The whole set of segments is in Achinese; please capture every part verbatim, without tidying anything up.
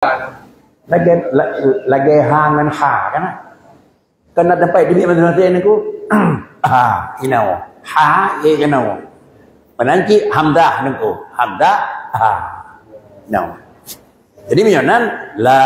Lagèe, la-, lagèe ha ngon ha, kan? Kan na teumpat di masing-masing nangku. Ha, inoe. Ha, eh, inoe. Meunan cit hamzah nangku. Hamzah, ha. Inoe. Jadi, meunyoe nan, la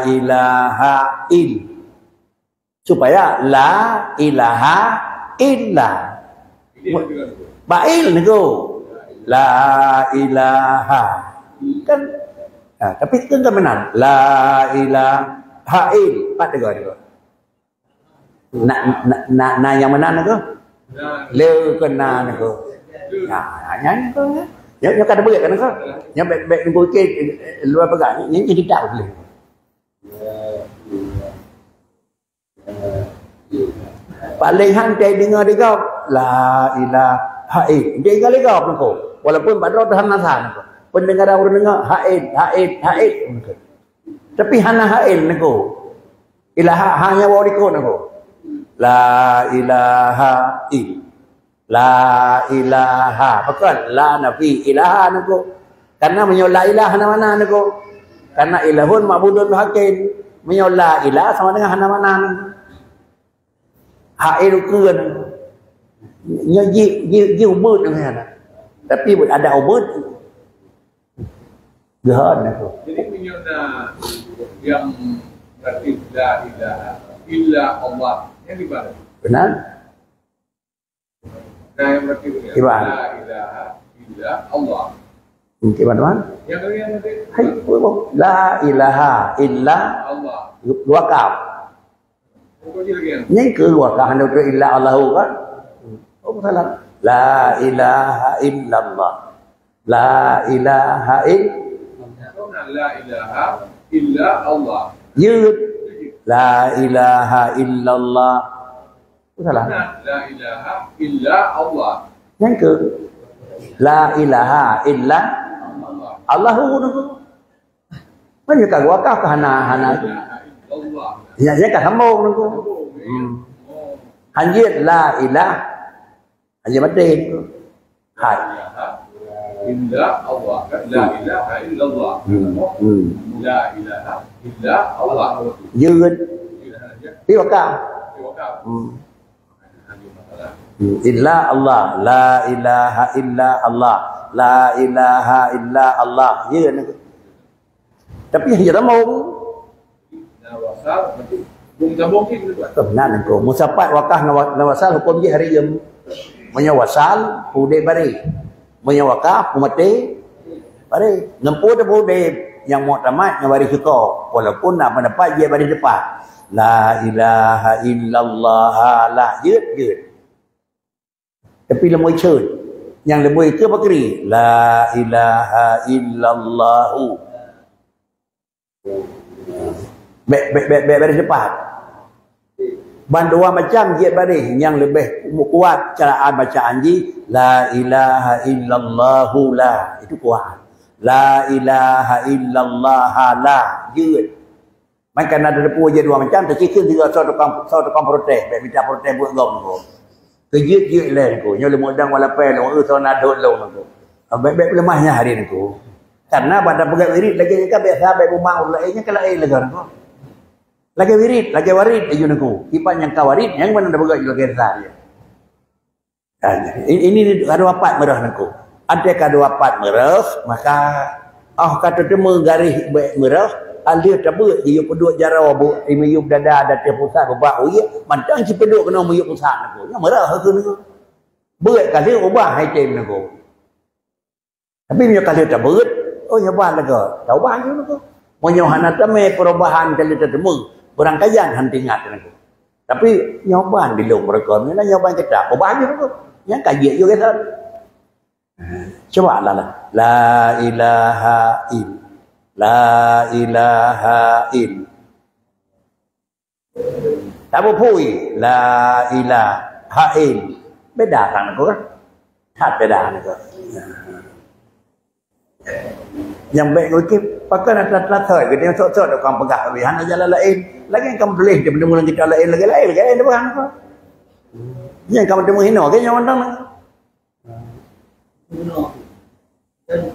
ilaha il. Supaya la ilaha illa. Bak il nangku. La ilaha. Kan? Ha, tapi kan meunan. La ilaha il. Pat teugah, teugah. Na, na, na, na nyang meunan nangku. Le keu na nangku. Nah, nyan nangku. Nyoe, nyoe ka teubiet kan nangku. Nyoe bèk, bèk nangku cit, eh, luwa peugah. Nyan, nyan tidak boleh. Paling han teudeungoe di gob, la ilaha il. Teudeungoe di gob nangku. Walaupun bak droe teuh hana sa nangku. Pendengaran ureueng deungoe, ha il, ha il, ha il nangku. Tapi hana ha il nangku. Ilaha, ha nyan woe likot nangku. La ilaha il. La ilaha. Pakon? La nafi ilaha nangku. Karena meunyoe la ilaha hana makna nangku. Karena ilahun ma'budun hakin. Meunyoe la ilaha sama dengan hana makna nangku. Ha il ukeue nangku. Nyoe ji, ji, ji ubeut nangku nyan. Tapi ada ubeut. Geuhon nangku. Jadi, meunyoe na nyang berarti la ilaha illa Allah, nyan di mana? Benar. Nah, yang berarti Iban. La ilaha illa Allah. Hmm, iban, teman? Yang tadi yang tadi? Hai, oh, oh. La ilaha illa Allah. Dua kaf. Apa dia lagi yang? Nyang keu dua kaf, hana beutôi illa Allahu kan? Oh, salah. La ilaha illallah. La ilaha il- La ilaha illa Allah. Yeut. La ilaha illallah. Salah. La ilaha illa Allah. Nyang keu. La ilaha illa Allah. Allahu nangku. Kan nyang ka wakaf ka hana, hana. La ilaha illallah. Ya, ya ka sambung nangku. Hmm. Hanjeuet la ilah. Hanya mati. Hai. Illa Allah. La ilaha illallah. Hmm. Hmm. La ilaha illa Allah. Yeut. Pi wakaf. Hmm. Hmm. Illa Allah. La ilaha illa Allah. La ilaha illa Allah. Yeut. Tapi hana sambung. Na wasal, berarti bung sambung cit, betul tak? Nah, nangku. Musapat wakaf na wa-, na wasal huköm jih hareuem. Meunyoe wasal, udeb bareh. Meunyoe wakaf, maté, bareh. Ngon peue teupeu udeb, nyang muktamad ngon bareh syukur. Walaupun na pendapat jih bareh tepat. La ilaha illallah, la jeuet, jeuet. Tapi leumoi ceuet. Nyang leumoi keu pakri. La ilaha illallahu. Bèk, bèk, bèk, bèk, bèk tepat. Ban dua macam jeuet bareh. Nyang leubeh kuat caraan bacaan jih, la ilaha illallahu la. Itu kuat. La ilaha illallah la. Jeuet. Maka na teupeu jeuet dua macam, teucikeu sigoe soe tukang, soe tukang protes, bèk mita protes buet gob nangku. Keujeuet-jeuet lé nangku, nyoe leumo dang walapée lôn, eu soe na dot lôn nangku. Bèk, bèk peuleumah nyan hari nangku. Karena bak tapeugah wirid lagèe nyan ka biasa, bèk bumang ureueng laén nyan ka laén lagèe nangku. Lagèe wirid, lagèe warid laju nangku. Sifat nyang ka warid, nyang mana tapeugah lagèe sa. Ah, ini, ini ka dua pat meureuh nangku. Até ka dua pat meureuh, maka, oh, ka teuteumé garéh bèk meureuh, aleuh tabeuet jiyue peuduek jaroe bu, miyueb dada, ateueh pusat bubak uyeuk, mantong cipeuduek keunoe miyueb pusat nangku. Nyan meureuh keuh nangku. Beuet ka lheueh ubah item nangku. Tapi meunyoe ka lheueh tabeuet, oh, nyoe ban lagèe, taubah laju nangku. Meunyoe hana tamé perubahan ka lheueh tateumé, beurangkajan han teuingat nangku. Tapi nyoe ban di lôn meureuka, meunyoe nyoe ban kita, ubah laju nangku. Nyang ka jeuet ju geutan. Cuba la, la, la ilaha ill-, la ilaha ill-, Tapeupui, la ilaha il. Beda kan nangku? That beda nangku. Nyang bèk ngukip, pakon atra-atra thoi, geutanyoe sot-sot dok kang peugah, tapi hana jalan laén. Lagèe kamoe tuléh di peundeungon kitab laén, lagèe laén, lagèe laén, bukan nangku. Nyang kamoe teumeuhino, geutanyoe mantong nangku. Bunoe. Dan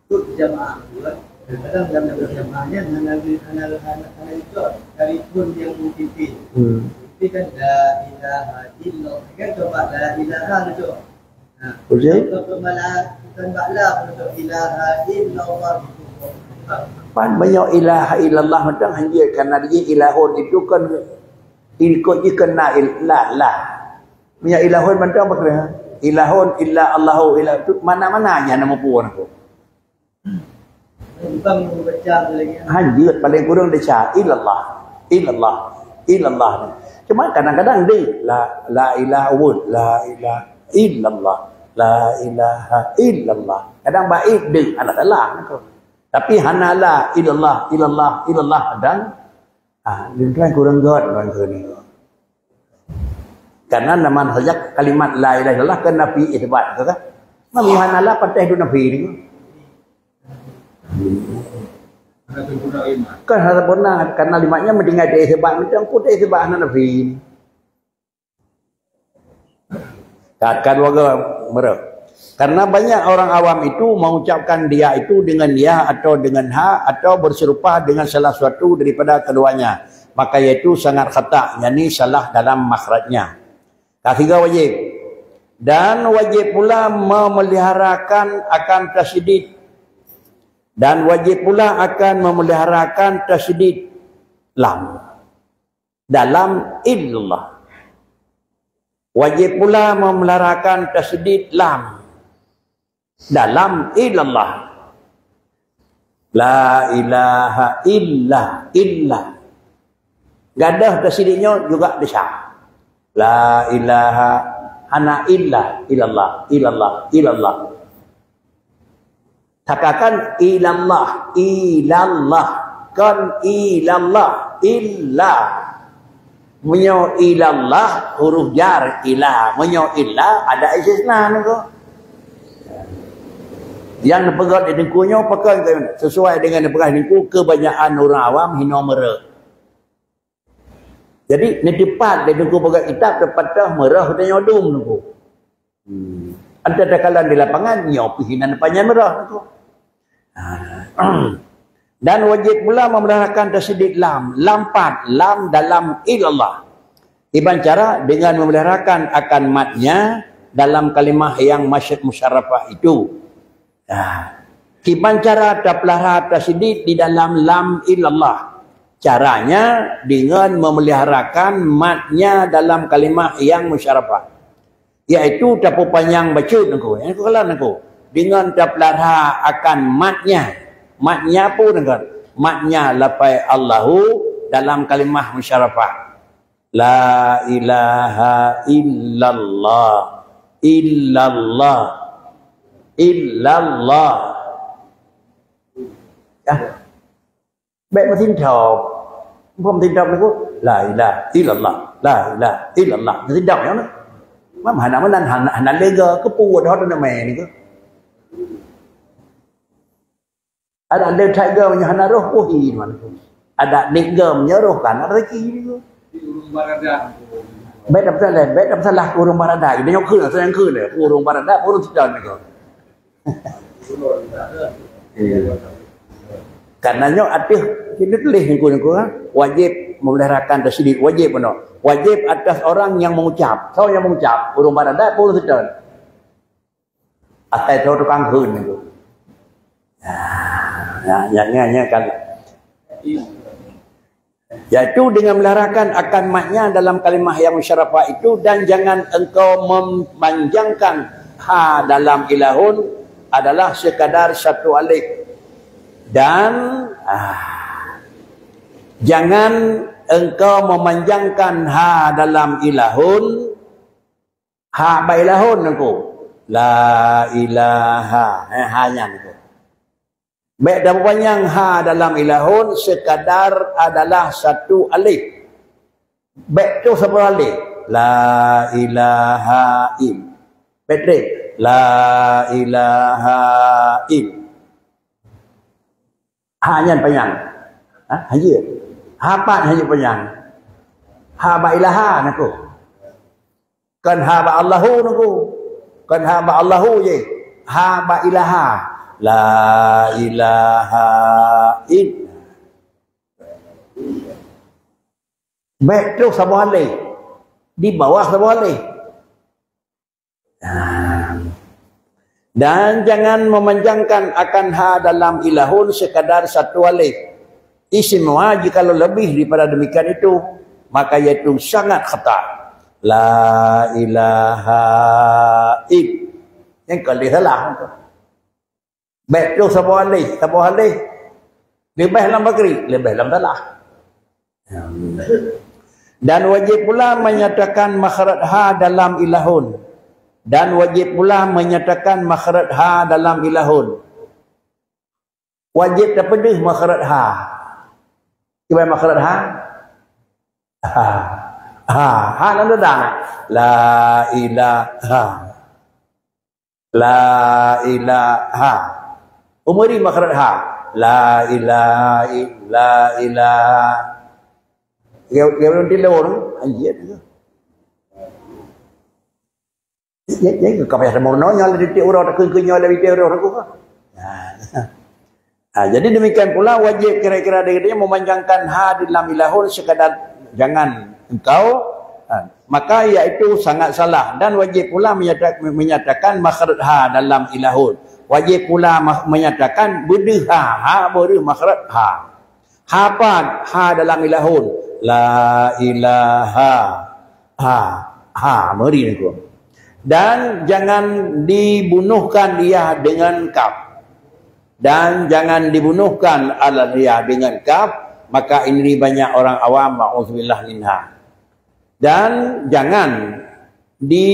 ikut jamaah dua. Kadang dalam dalam jamaah nyan hana hana hana hana itu dari pun yang memimpin. Hmm. Tapi kan la ilaha illallah kan coba la ilaha tu. Nah, Betul? Kalau bukan bala bukan bala untuk ilaha illallah itu. Pan banyak ilaha illallah macam hanya karena dia ilahun itu kan ikut je kena il- la la. Banyak ilahun macam apa kena? Ilahun illa Allahu ilah itu mana-mana aja nama pun aku. Hanjeuet paling kurang desya illallah, illallah, illallah. Cuma kadang-kadang deh la la ilaha wud, la ilaha illallah, la ilaha illallah. Kadang baik deh, ada salah. Tapi hana la illallah, illallah, illallah kadang ah, lintang kurang gawat orang tu ni. Karena nama saja kalimat la ilaha illallah kan nafi isbat tu kan. Nabi hana la patah tu nafi ni. Kan hana pernah karena limatnya mendengar dia isbat macam pun dia isbat hana nafi. Kan warga mereka. Karena banyak orang awam itu mengucapkan dia itu dengan ya atau dengan ha atau berserupa dengan salah suatu daripada keduanya. Maka yaitu sangat khata, yakni salah dalam makhrajnya. Ketiga wajib. Dan wajib pula memeliharakan akan tasydid. Dan wajib pula akan memeliharakan tasydid lam dalam illallah. Wajib pula memeliharakan tasydid lam dalam illallah. La ilaha illa illa. Gadoh tasydid nyoe juga bisa. La ilaha hana illa illallah illallah illallah. Katakan ilallah, ilallah, kon ilallah, illa. Meunyoe ilallah huruf jar ila, meunyoe illa ada istisna niko. Yang dipeugah di dengku nyoe pakon sesuai dengan dipeugah dengku kebanyakan orang awam hino merek. Jadi neutepat di dengku peugah kitab tepat tah merah udah nyodum niko. Hmm. Ada takalan di lapangan nyoe pih inan panjang merah tu. Ha. Dan wajib pula memeliharakan tasydid lam, lam pat, lam dalam ilallah. Iban cara dengan memeliharakan akan matnya dalam kalimah yang masyad musyarrafah itu. Nah, kiban cara tapelihara tasydid di dalam lam ilallah. Caranya dengan memeliharakan matnya dalam kalimah yang musyarrafah. Yaitu tapeupanjang bacut niko, yang keukeulan niko. Dengan tapelihara akan matnya. Matnya apa niko? Matnya lafai Allahu dalam kalimah musyarrafah. La ilaha illallah. Illallah. Illallah. Ya. Baik meusintob. Muphom meusintob niko, la ilaha illallah, la ilaha illallah. Meusintob nyan. Mam hana meunan hana, hana lega keupeue dah tu namanya niko. Ada ada tiga meunyo hana roh pohi teuma niko. Ada tiga meunyo roh kan ada rezeki niko. Baik dah salah, baik dah salah ureuëng barada. Dia nyok kena, saya kena ureuëng barada, ureuëng sedang niko. Iya. Karena nyoe ateueh kita tulis niko-niko ha? Wajib memeliharakan tasydid wajib benar. Wajib atas orang yang mengucap. Siapa yang mengucap? Ureuëng barada pun setan. Asai tahu tukang hun niko. Ya, ya, ya, ya, kan. Yaitu dengan melahirkan akan matnya dalam kalimah yang musyarrafah itu, dan jangan engkau memanjangkan ha dalam ilahun adalah sekadar satu alif. Dan ah, jangan engkau memanjangkan ha dalam ilahun ha bak ilahun niko. La ilaha. Eh, ha nyan niko. Baik dan panjang ha dalam ilahun sekadar adalah satu alif. Baik tu satu alif. La ilaha il. Baik deh. La ilaha il. Ha nyan panjang. Ha, hanya. Ha pat hanya panjang. Ha bak ilaha niko. Kan ha bak Allahu niko. Kan ha bak Allahu je. Ha bak ilaha. La ilaha illa. Bèk troh saboh alèh. Di bawah saboh alèh. Nah. Dan jangan memanjangkan akan ha dalam ilahun sekadar satu alif. Istimewa jikalau lebih daripada demikian itu, maka yaitu sangat khata. La ilaha id. Nyang ka lheuh salah. Bèk troh saboh alif, saboh alif. Leubeh lam bakri, leubeh lam salah. Dan wajib pula menyatakan makhraj ha dalam ilahun. Dan wajib pula menyatakan makhraj ha dalam ilahun. Wajib tapeudeuh makhraj ha. Kiban makhraj ha? Ha. Ha. Ha lam dada. La ilaha. La ilaha. Umuri makhraj ha. La ilaha illa ilah. Dia dia belum tidur. Anjir. Ya, ya, ka payah meurunoe nyoe lé titik uroe takheun keu nyoe lé titik uroe takheun. Ha. Ha, jadi demikian pula wajib kira-kira dia, dia memanjangkan ha di dalam ilahun sekadar jangan engkau, ha, maka iaitu sangat salah dan wajib pula menyata-, menyatakan makhraj ha dalam ilahun. Wajib pula ma-, menyatakan beudeuh ha, ha beudeuh makhraj ha. Ha pat, ha dalam ilahun. La ilaha. Ha, ha, meri nangku. Dan jangan dibunuhkan ia dengan kaf. Dan jangan dibunuhkan alif ia dengan kaf, maka ini banyak orang awam, na'udzubillah minha. Dan jangan di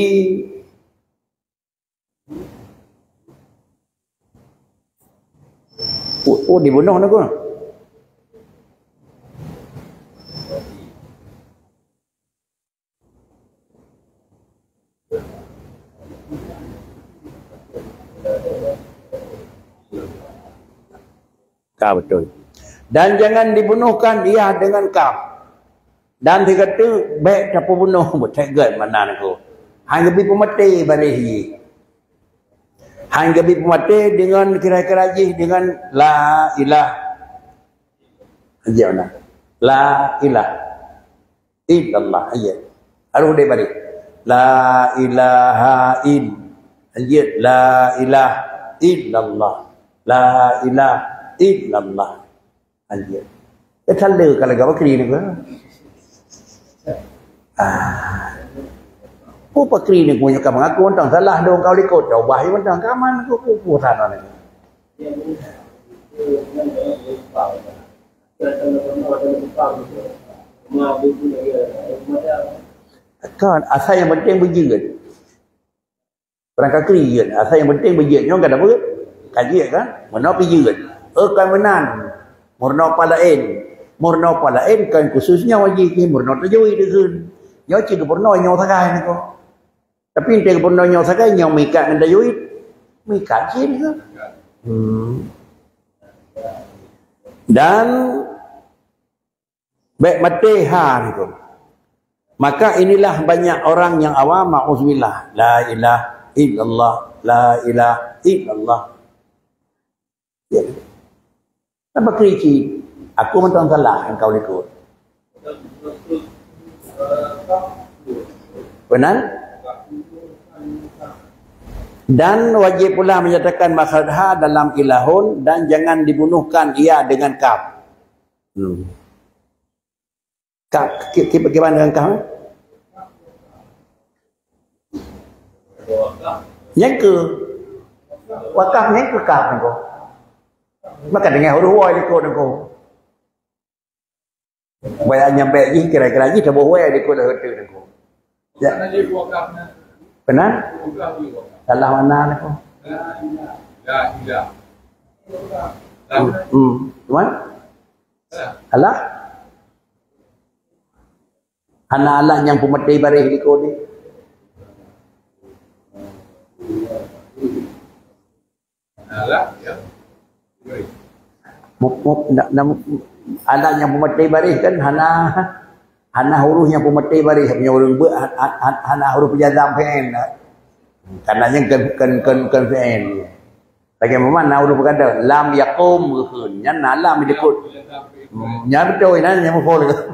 Oh, oh, dibunuh nangku. Ka beutôi. Dan jangan dibunuhkan ia dengan kaf. Dan sigoe teuk bèk tapeubunoh, beutet gèt makna nangku. Hana geubri peumaté baréh jih. Hana geubri peumaté deungon kira-kira jih deungon la ilah. Jih na. La ilah illallah. Jih. Harôh deh baréh. La ilaha ill-, jih, la ilah illallah. La ilah illallah. Anjir. Eh, tanda ka lagèe bakri ni ke? Ah. Oh, bakri ni punya ka mengaku tentang salah dong kau likot. Taubah je tentang kaman aku, aku, aku sana ni. Kan, asal yang penting bejeuet. Barang ka kri jeuet, asai nyang penting beujeuet nyoe ka dapeuet. Ka jeuet kan? Meunoe pi jeuet. Oh, kan meunan. Meurunoe pah laén. Meurunoe pah laén kan khusus nyoe jih, meurunoe tajwid dikheun. Nyoe cit geupeurunoe nyoe sagai niko. Tapi entée geupeurunoe nyoe sagai nyoe meuikat ngon tajwid. Meuikat cit dikheun. Hmm. Dan Bèk maté ha niko. Maka inilah banyak orang nyang awam, na'udzubillah. La ilaha illallah, la ilaha illallah. Ya. Apa krici? Aku mantong salah engkau likot. Benar? Dan wajib pula menyatakan makhraj ha dalam ilahun dan jangan dibunuhkan ia dengan kaf. Hmm. Ka, ki, ki, kiban dengan kaf? Nyang keu wakaf nyang keu kaf niko. Maka dengan huruf wa likot niko. Bayar nyampe jih kira-kira jih taboh wa likot dah niko. Ya. Benar? Salah mana niko? Hmm. Hmm. Cuman? Alah? Hana alah nyang peumaté baréh likot ni. Alah, ya. Mu-, mu-, na-, na-, alah nyang peumaté baréh kan hana, hana huruf nyang peumaté baréh, punya ureuëng beu-, ha-, ha-, ha-, hana huruf jazam fi'il. Karena nyang kan, kan, kan, kan fi'il. Lagèe umpama na ureueng peugah, "Lam yaqum," geukheun. Nyan na lam jikheun. Hmm, nyan beutôi, nyan, nyan muphom lagèe.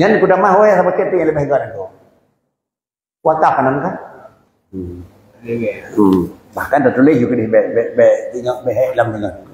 Nyan kutamah wéh saboh keutik nyang leubeh gét tu. Wakaf kan, kan? Hmm. Hmm. Bahkan tatuléh juga di bèk, bèk, bèk, tengok bèk lam tengah.